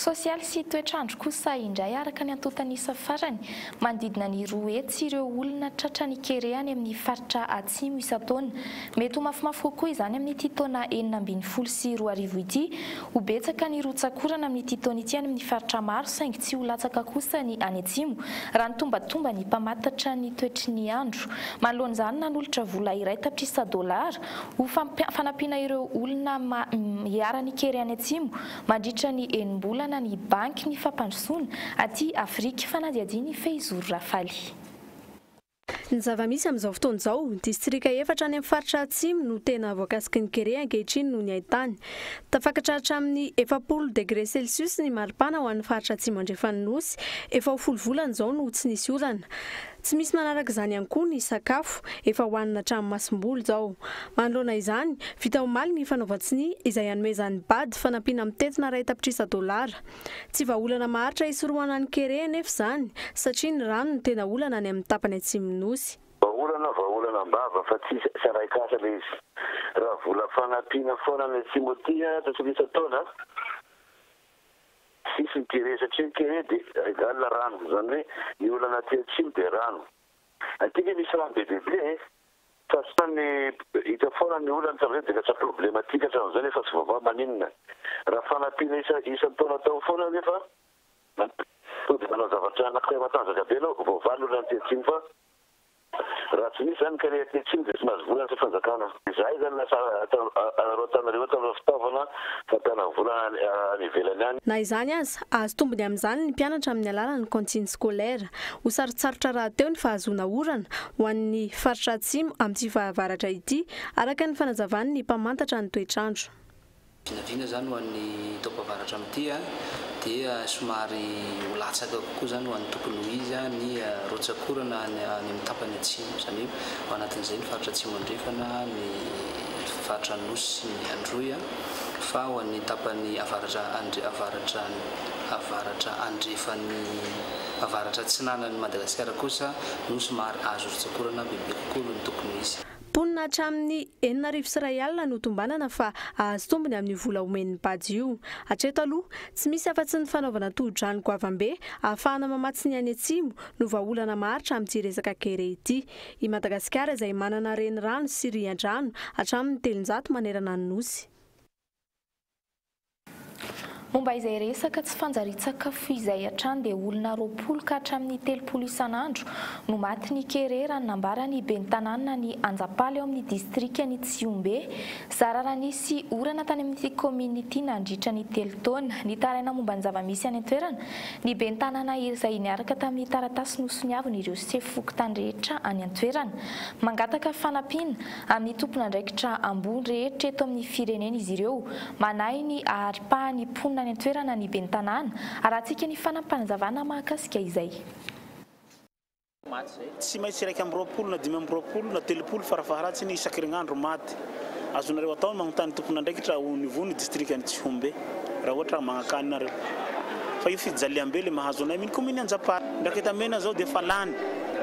Sosialy sy toetr'andro kosa indray araka ny antontan'isa farany, manodidina ny 200 ireo olona tratran'ny kere any amin'ny faritra atsimo isan-taona. Mety ho mafimafy kokoa izany amin'ity taona 2016 ity. Ho betsaka ny rotsak'orana amin'ity taona ity any amin'ny faritra maro saingy tsy ho latsaka kosa ny any atsimo raha ny tombatomban'ny mpamantatra ny toetry ny andro. Manoloana izany, nanolotra vola iray tapitrisa dolara ho fanampiana ireo olona iharan'ny kere any atsimo Mandritra ny enim-bolana ny Banky ny Fampandrosoana aty Afrika. Fanadihadian'i Fehizoro Rafaly. Ny zava-misy amin'izao fotoana izao, distrika efatra any amin'ny faritra Atsimo no tena voakasiky ny kere ankehitriny noho ny haintany. Tafakatra hatramin'ny 40 degre celsius ny maripana ho an'ny faritra Atsimo Andrefan'ny Nosy, efa ho folo volana izao no tsy nisy orana. Tsy misy manaraka izany ihany koa ny sakafo, efa hohanina hatramin'ny masomboly izao. Manoloana izany, vita omaly ny fanaovan-tsonia izay hanomezan'ny Bad fanampiana mitentina iray tapitrisa dolara. Tsy vahaolana maharitra hisorohana ny kere anefa izany, satria ny rano no tena olana any amin'ny tapany atsimon'ny Nosy. Vahaolana, vahaolana am-bava fa tsy saraik'asa ilay izy. Raha vola fanampiana foana any atsimo aty ataontsika isan-taona, Tsisy ny kere satria ny kere dia egal rano, izany hoe ny olana aty atsimo dia rano. Aty nge misy rano be dia be e! Fa tsy ny hita foana ny olana hatramin'izay dia lasa problematique hatramin'izay nefa tsy voavaha maninona? Raha fanampiana isa isan-taona atao foana nefa tonga dia manao zavatra anankiray matanjaka be ianao voavaha ny olana aty atsimo fa Raha tsy misy izany kere aty atsimo dia tsy mahazo vola ny fanjakana. Izahay izany lasa anareo Antananarivo ataonareo fitaovana fakana vola any ivelany any. Na izany aza, hahazo tombony amin'izany ny mpianatra amin'ny alalan'ny cantine scolaire. Ho sarotsarotra rahateo ny fahazoana orana ho an'ny faritra atsimo amin'ity fahavaratra ity, araka ny fanazavan'ny mpamantatra ny toetr'andro. Vinavina izany ho an'ny taom-pahavaratra amin'ity dia somary ho latsaka kokoa izany ho an'ny tokony ho izy ny rotsak'orana any amin'ny tapany atsimo, izany hoe ao anatin'izay ny faritra atsimo andrefana, ny faritra Anosy sy ny Androy, fa ho an'ny tapany avaratra avaratra avaratra andrefan'ny avaratra atsinanan'i Madagasikara kosa no somary azo rotsak'orana bebe kokoa noho ny tokony ho izy. Mponina hatramin'ny 1060 no tombanana fa hahazo tombony amin'io vola omen'ny Bad io. Hatreto aloha, tsy misy afa-tsy ny fanaovana tohodrano goavambe ahafahana mamatsy ny any atsimo no vahaolana maharitra amin'ity resaka kere ity. I Madagasikara izay manana renirano sy rian-drano hatramin'ny 300 manerana ny Nosy. Momba izay resaka tsy fanjarian-tsakafo izay hatrany dia olona 20 ka hatramin'ny 30 isan'andro no matin'ny kere raha ny nambaran'ny ben'ny tanànan'i Anjapaly ao amin'ny distrikan'i Tsihombe. Zara raha nisy orana tany amin'ity kaominina ity nandritra ny telo taona. Nitaraina momba ny zava-misy any an-toerana ny ben'ny tanàna izay niaraka tamin'ny taratasy nosoniaviny ireo sefo fokontany rehetra any an-toerana. Mangataka fanampiana amin'ny tompon'andraikitra ambony rehetra eto amin'ny firenena izy ireo. Manahy ny haharipahan'ny mponina any an-toerana ny ben'ny tanàna. Arahantsika ny fanampinazavana mahakasika izay. Tsy maintsy 21 na 25 na 30 farafaharatsiny isan-kerinandro maty. Azonareo atao ny magnontany tompon'andraikitra au niveau ny distrikan'i Tsihombe raha ohatra magnakany nareo. Fa io fijaliambe le mahazo anay miny commune Anjapary. Ny raketamena zao dia efa lany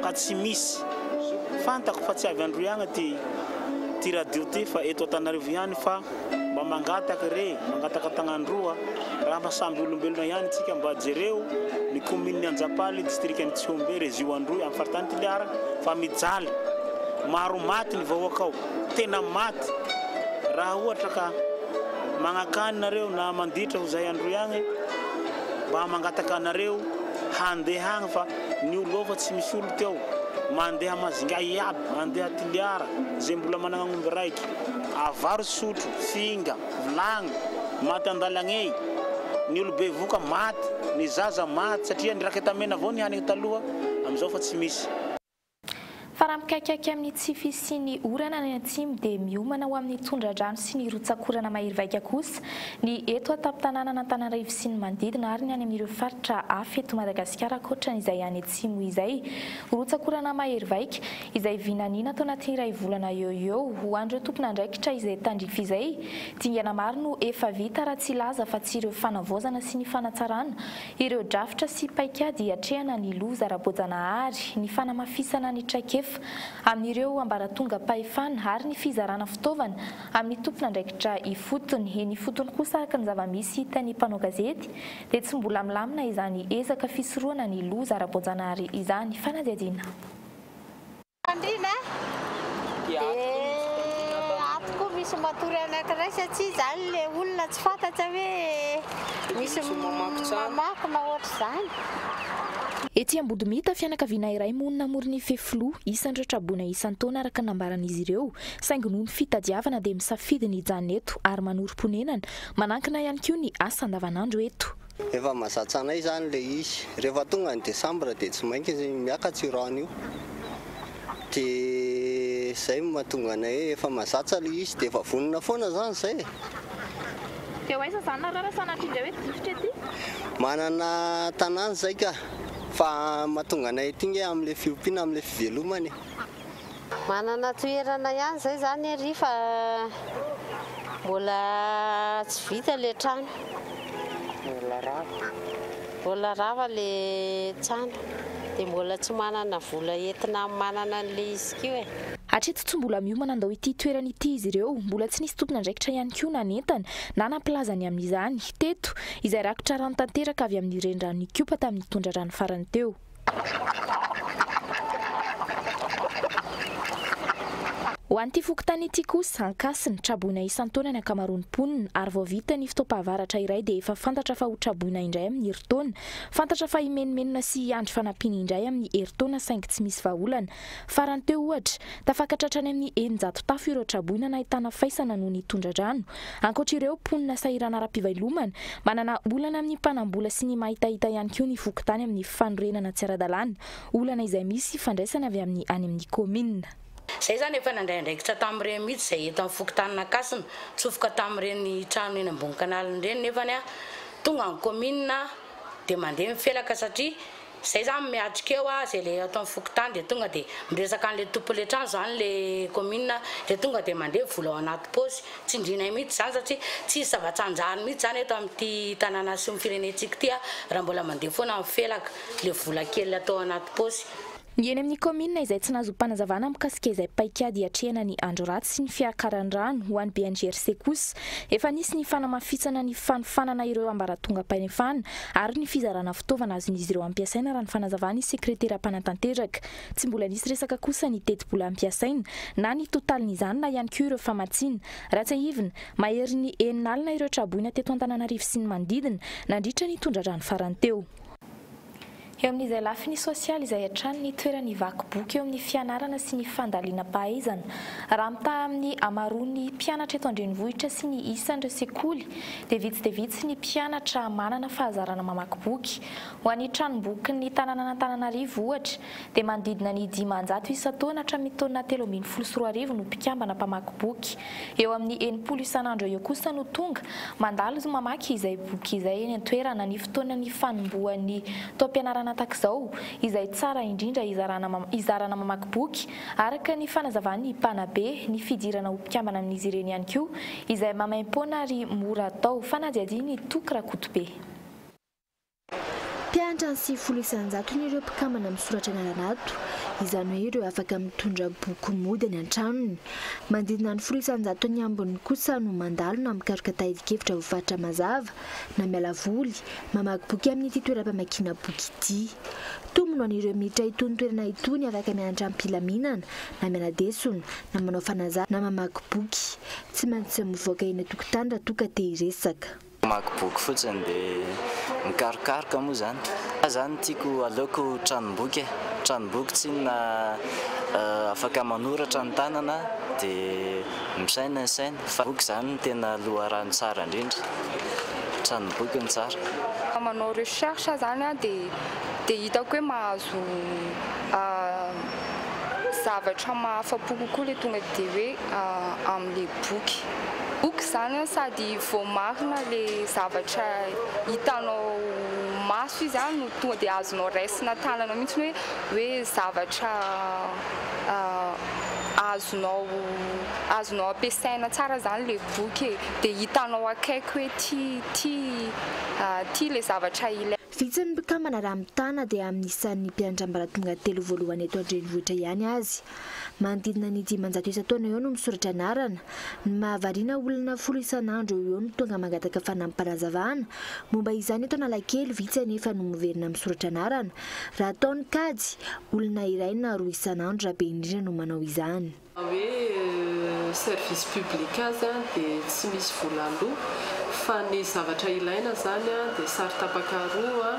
ka tsy misy. Fantako fa tsy avy Androy agny ty ty radio ty fa eto Antananarivo ihany fa mba mangataka re, mangataka tagnandroa raha mba samby olombelona ihany tsika mba jereo ny commune Anjapaly, distrikan'i Tsihombe, région Androy, amin'ny faritany Toliara fa mijaly. Maro maty ny vahoaka ao. Tena maty. Raha ohatra ka magnakany nareo na manditra ho zahay Androy agny mba mangataka anareo handeha agny fa ny olo ao fa tsy misy olo teo. Mandeha Majunga iaby, mandeha Toliara, izay mbola managna agnomby raiky, avaro sotro, finga, vilagny, maty andalagna ey, ny olo bevoka maty, ny zaza maty satria ny raketamena avao nihanigny taloha, amizao fa tsy misy. Fa raha mikaikaika amin'ny tsy fisian'ny orana any atsimo dia miomana ho amin'ny tondra-drano sy ny rotsak'orana mahery vaika kosa ny eto an-tampon-tanànan'Antananarivo sy ny manodidina ary ny any amin'ireo faritra hafa eto Madagasikara ankoatra izay any atsimo izay. Rotsak'orana mahery vaika izay vinaniana ato anatin'ny iray volana eo ho eo ho an'ireo tompon'andraikitra izay tandrify izay. Dingana maro no efa vita raha tsy hilaza fa tsy ireo fanavaozana sy ny fanatsarana Ireo drafitra sy paikady hiatrehana ny loza ara-boajanahary, ny fanamafisana ny traikefa amin'ireo ambaratongam-pahefana ary ny fizarana fitaovana amin'ny tompon'andraikitra ifotony. Eny ifotony kosa araka ny zava-misy hitan'ny mpanao gazety dia tsy mbola milamina izany ezaka fisorohana ny loza ara-boajanahary izany. Fanadihadiana. Fandriana dia ato koa misy matory anankiray satria izany ilay olona tsy fantatra hoe misy mamaky na ohatr'izany. Etsy Ambodimita, fianakaviana iray monina amoron'ny fefiloha, isan'ireo traboina isan-taona araka ny nambaran'izy ireo, saingy noho ny fitadiavana dia misafidy ny hijanona eto ary manorim-ponenana, manankina ihany koa ny asa andavanandro eto. Efa mahazatra anay izany ilay izy. Rehefa tonga ny desambra dia tsy maintsy miakatra io rano io. Dia izay no mahatonga anay hoe efa mahazatra ilay izy dia efa vonona foana izany izay e. Dia ho aiza izany nareo raha sanatria indray hoe difotra ety? Manana tanàna izay ka. Fa mahatonga anay ety nge amin'ilay fiompiana, amin'ilay fivelomana e. Manana toerana ihany izay izany ery fa mbola tsy vita ilay trano. Mbola rava. Mbola rava ilay trano dia mbola tsy manana vola entina manana an'ilay izy koa e. Hatreto tsy mbola miomana handao ity toerana ity izy ireo. Mbola tsy nisy tompon'andraikitra ihany koa nanentana na nampilaza ny amin'izany teto, izay rakotra rano tanteraka avy amin'ny reniranon'Ikopa tamin'ny tondra-drano farany teo. Ho an'ity fokontany ity kosa, Ankasina, traboina isan-taona ny ankamaroan'ny mponina ary vao vita ny fotoam-pahavaratra iray dia efa fantatra fa ho traboina indray amin'ny herintaona. Fantatra fa himenomenona sy hiandry fanampiana indray amin'ny herintaona saingy tsy misy vahaolana. Farany teo ohatra, tafakatra hatrany amin'ny 600 tafo ireo traboina nahitana faisana noho ny tondra-drano. Ankoatra ireo, mponina sahirana ara-pivelomana, manana olana amin'ny mpanam-bola sy ny mahitahita ihany koa ny fokontany amin'ny fanorenana tsy ara-dalàna, olana izay misy ifandraisany avy amin'ny any amin'ny kaominina. Zay zany efa nandray andraikitra tamin'ireny mihitsy zay eto amin'ny fokontanin'Ankasina, tsofoka tamin'ireny trano eny ambony canal ireny nefany tonga ny kaominina dia mandeha mifelaka satria Zay zany miatrika eo a, zay le ato am fokontany de tonga de miresaka anle tomponle trano zany le commune de tonga de mandeha vola ao anaty paosy, tsindrinay mihitsy zany satria tsisy zavatra hanjary mihitsy zany eto amty tanàna sy ny firenentsika ity a, raha mbola mandeha foana ny felaka, le vola kely atao anaty paosy. Ny eny amin'ny kaominina izay tsy nahazoam-panazavana mikasika izay paikady hiatrehana ny andro ratsy sy ny fiakaran'ny rano ho an'ny BNGRC kosa, efa nisy ny fanamafisana ny fanofanana ireo ambaratongam-pahefana ary ny fizarana fitaovana azon'izy ireo ampiasaina raha ny fanazavan'ny sekretera mpanatanteraka. Tsy mbola nisy resaka kosa ny tetibola ampiasaina na ny totalin'izany na ihany koa ireo famatsiana. Raha tsiahivina, maherin'ny 60 ireo traboina teto Antananarivo sy ny manodidina nandritra ny tondra-drano farany teo. Eo amin'izay lafiny sosialy izay hatrany ny toeran'ny vaky boky eo amin'ny fianarana sy ny fandalinam-pahaizana. Raha mitaha amin'ny hamaroan'ny mpianatra eto an-drenivohitra sy ny isan'ireo sekoly dia vitsy dia vitsy ny mpianatra manana fahazarana mamaky boky. Ho an'ny tranombokin'ny tanànan'Antananarivo ohatra dia manodidina ny 500 isan-taona hatramin'ny taona 2013 no mpikambana mpamaky boky. Eo amin'ny 60 isan'andro eo kosa no tonga mandalo mamaky izay boky izay eny an-toerana ny fotoanan'ny fanombohan'ny taom-pianarana tahaka izao, izay tsara indrindra hizarana mamaky boky, araka ny fanazavan'ny mpanabe, ny fidirana ho mpikambana amin'izy ireny ihany koa, izay maimaim-poana ary mora atao. Fanadihadian'i Toky Rakotobe. Mpianatra ny 90 isan-jatony ireo mpikambana misoratra anarana ato, izany hoe ireo afaka mitondra boky mody any an-tranony. Manodidina ny 10 isan-jaton'ny ambiny kosa no mandalo na mikaroka tahirin-kevitra voafaritra mazava na miala voly, mamaky boky amin'ity toeram-pamakiana boky ity. Tombony ho an'ireo miditra itony toerana itony afaka mianatra am-pilaminana na miana-desona na manao fanazarana na mamaky boky. Tsy maintsy mivoaka eny an-tokotany raha toa ka te hiresaka. Mamaky boky fotsiny dia mikarokaroka moa izany. Za zany tiako aleoko tranomboky e. Tranomboky tsinona afaka manoratra ny tanana dia misaina ny saina. Fa boky izany no tena loharano tsara indrindra. Tranomboky no tsara. Manao recherche zany aho dia dia hitako hoe mahazo zavatra mahafa-po kokoa ilay tonga dia hoe amin'ilay boky. Boky izany an, sady voamarina ilay zavatra hitanao maso izy an, no tonga dia azonao raisina tanana mihitsy hoe hoe zavatra azonao azonao ampiasaina tsara izany ilay boky e, dia hitanao akaiky hoe ity ity ity ilay zavatra ilaina. Vitsy ny mpikambana raha mitana dia amin'ny isan'ny mpianatra ambaratonga telo voalohany eto an-drenivohitra ihany azy. Manodidina ny 500 isan-taona eo no misoratra anarana. Ny mahavariana olona folo isan'andro eo ho eo no tonga mangataka fanampim-panazavana momba izany eto Analakely, vitsy anefa no miverina misoratra anarana. Raha atao ny kajy, olona iray na roa isan'andro raha be indrindra no manao izany. Hoe service public azy dia tsy misy vola aloa fa ny zavatra ilaina izany dia sary tapaka roa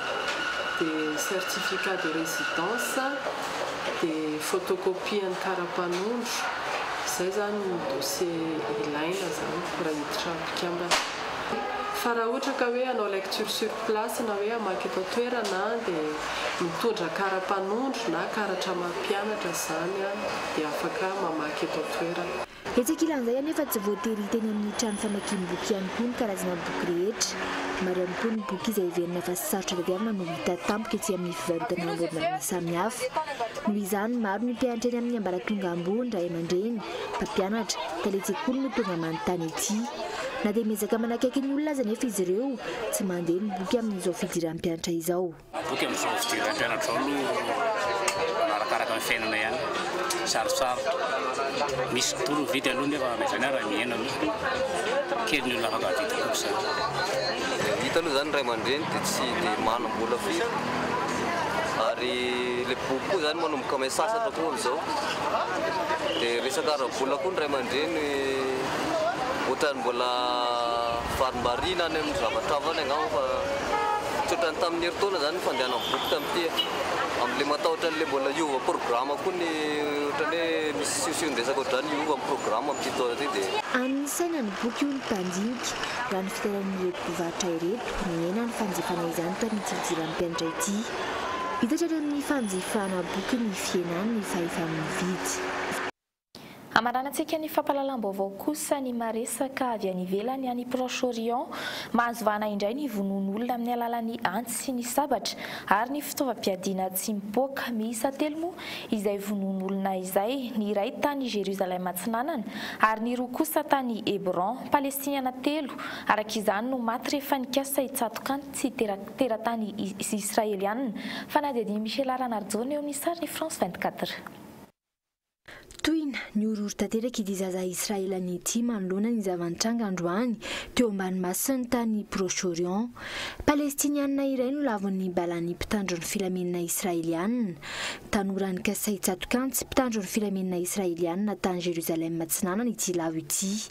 dia certificat de résidence dia photocopie an'ny karapanondro, izay izany ny dossier ilaina izany raha hiditra mpikambana. Fa raha ohatra ka hoe hanao lecture sur place na hoe hamaky eto an-toerana dia mitondra karapanondro na karatra maha mpianatra izany dia afaka mamaky eto an-toerana. Etsy ankilan'izay anefa tsy voatery hita eny amin'ny trano famakiam-boky ihany koa ny karazana boky rehetra. Maro ihany koa ny boky izay heverina fa sarotra tadiavina no hita tampoka etsy amin'ny fivarotana amoron'arina samihafa. Noho izany, maro ny mpianatra eny amin'ny ambaratonga ambony, ray aman-dreny, mpampianatra, talen-tsekoly no tonga manontany ety. Na dia miezaka manakaiky ny olona aza anefa izy ireo, tsy mandeha ny boky amin'izao fidiran'ny mpianatra izao. Boky amin'izao fidiran'ny mpianatra izao aloha arakaraka ny fiainana ihany, sarotsarotra. Misy tokoa ny mividy aloha nefa na izany ara mihena aloha. Kely ny olona afaka mividy boky izany. Hita aloha izany ny ray aman-dreny dia tsy dia manam-bola firy ary ilay boky koa izany manomboka miha-sasatra koa amin'izao. Dia resaka ara-bola koa ny ray aman-dreny ohatran'ny mbola varimbariana any amin'ny zavatra hafa any angamba fa tsy ohatran'ny tamin'ny herintaona izany ny fandehanan'ny boky tamin'ity e. Amin'ilay matahotra an'ilay mbola hiova programme koa ny ohatran'ny hoe misy siosion-dresaka ohatr'izany hiova ny programme amin'ity taona ity dia. Amin'ny saina ny boky hoy ny mpandinika. Raha ny fitarainan'ireto mpivarotra ireto, nihena ny fanjifana izany tamin'ity fidiran'ny mpianatra ity. Hita hatrany amin'ny fanjifana boky ny fihenan'ny fahefa-mividy. Hamaranantsika ny fampahalalam-baovao kosa ny maresaka avy any ivelany any Proche-Orient. Mahazo vahana indray ny vonoan'olona amin'ny alalan'ny antsy sy ny sabatra ary ny fitaovam-piadiana tsy mipoaka. Miisa telo moa izay vonoan'olona izay, ny iray tany Jérusalem Atsinanana ary ny roa kosa tany Hébron. Palestiniana telo araka izany no maty rehefa nikasa hitsatoka antsy teratany Israeliana. Fanadihadian'i Michela Ranarijaona eo amin'ny sarin'ny France 24. Tohina, nihorohoro tanteraka ity zaza Israelana ity manoloana ny zava-nitranga androany teo ambany masony tany Proche-Orient. Palestiniana iray no lavon'ny balan'ny mpitandro ny filaminana Israeliana. Tanora nikasa hitsatokantsy mpitandro ny filaminana Israeliana tany Jerusalem Atsinanana ity lavo ity.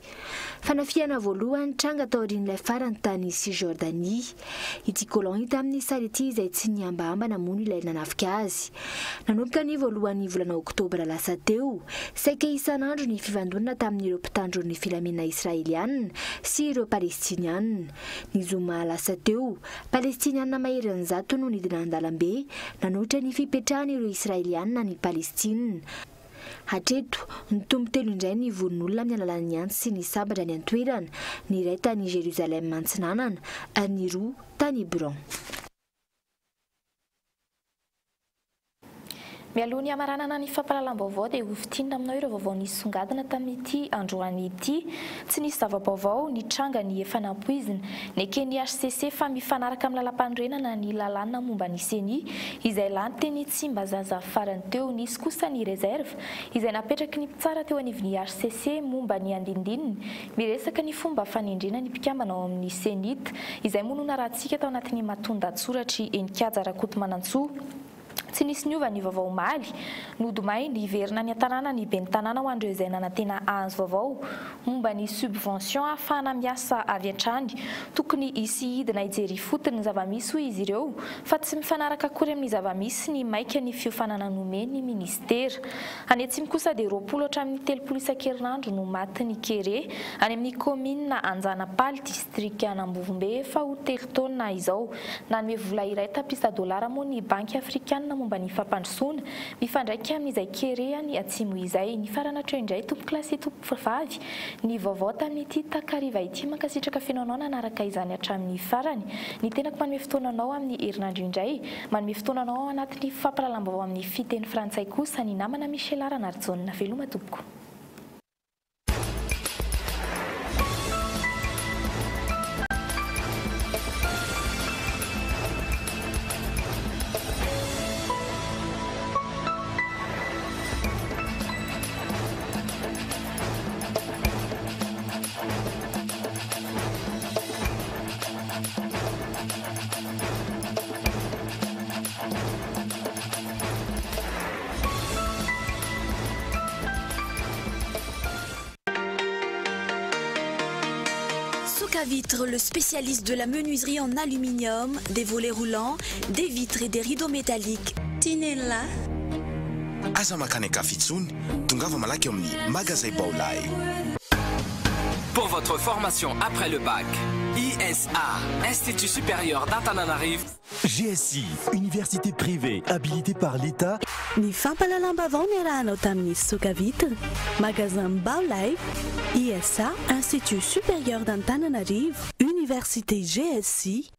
Fanafihana voalohany nitranga taorian'ilay farany tany Cisjordanie. Ity colon hita amin'ny sary ity izay tsy nihambahamba namono ilay nanafika azy. Nanomboka ny voalohan'ny volana oktobra lasa teo, saika isan'andro ny fifandonana tamin'ireo mpitandro ny filaminana Israeliana sy ireo Palestiniana. Ny zoma lasa teo, Palestiniana maherin'ny zato no nidina an-dalambe nanohitra ny fipetrahan'ireo Israeliana any Palestina. Hatreto, nitombo telo indray ny vononolona amin'ny alalan'ny antsy sy ny sabatra any an-toerana, ny iray tany Jérusalem Antsinanana ary ny roa tany Hebron. Mialoha ny hamaranana ny fampahalalam-baovao dia hofintinina aminao ireo vaovao nisongadina tamin'ity androany ity. Tsy nisy zava-baovao nitranga ny efa nampoizina. Neken'ny hcc fa mifanaraka amin'ny lalàmpanorenana ny lalàna momba ny Ceni izay lany teny Tsimbazaza farany teo. Nisy kosa ny réserve izay napetraky ny mpitsara teo anivon'ny hcc momba ny andinindininy miresaka ny fomba fanendrena ny mpikambana ao amin'ny Cenit izay moa no narahantsika tao anatin'ny matoan-dahatsoratr'i Heninkaja Rakotomanantsoa. Tsy nisy niova ny vaovao omaly. Nody may, niverina any an-tanàna ny ben'ny tanàna ho an'ireo izay nanantena hahazo vaovao momba ny subvention ahafahana miasa avy hatrany. Tokony hisy hidina hijery ifotony ny zava-misy hoy izy ireo fa tsy mifanaraka akory amin'ny zava-misy ny maika ny fiofanana nomen'ny minisitera. Any atsimo kosa dia 20 hatramin'ny 30 isan-kerinandro no matin'ny kere any amin'ny kaominina Anjanapaly, distrikan'Ambovombe efa ho telo taona izao. Nanome vola iray tapitrisa dolara moa ny Banky Afrikanina momba ny fampandrosoana mifandraika amin'izay kere any atsimo izay. Nifarana hatreo indray tompokolahy sy tompokovavy ny vaovao tamin'ity takariva ity. Mankasitraka feno anao nanaraka izany hatramin'ny farany. Ny tenako manome fotoana anao amin'ny herinandro indray. Manome fotoana anao ao anatin'ny fampahalalam-baovao amin'ny fiteny frantsay kosa ny namana Michela Ranarijaona. Veloma tompoko. Socavitre, le spécialiste de la menuiserie en aluminium, des volets roulants, des vitres et des rideaux métalliques. Tinella. Aza mankany an-kafa intsony, tongava malaky ao amin'ny Magazay Baolai. Pour votre formation après le bac, ISA, Institut Supérieur d'Antananarivo. GSI, université privée habilitée par l'État. Ny fampahalalam-baovao niarahanao tamin'ny Socavitre, Magasin Baolai, ISA, Institut Supérieur d'Antananarivo, Université GSI.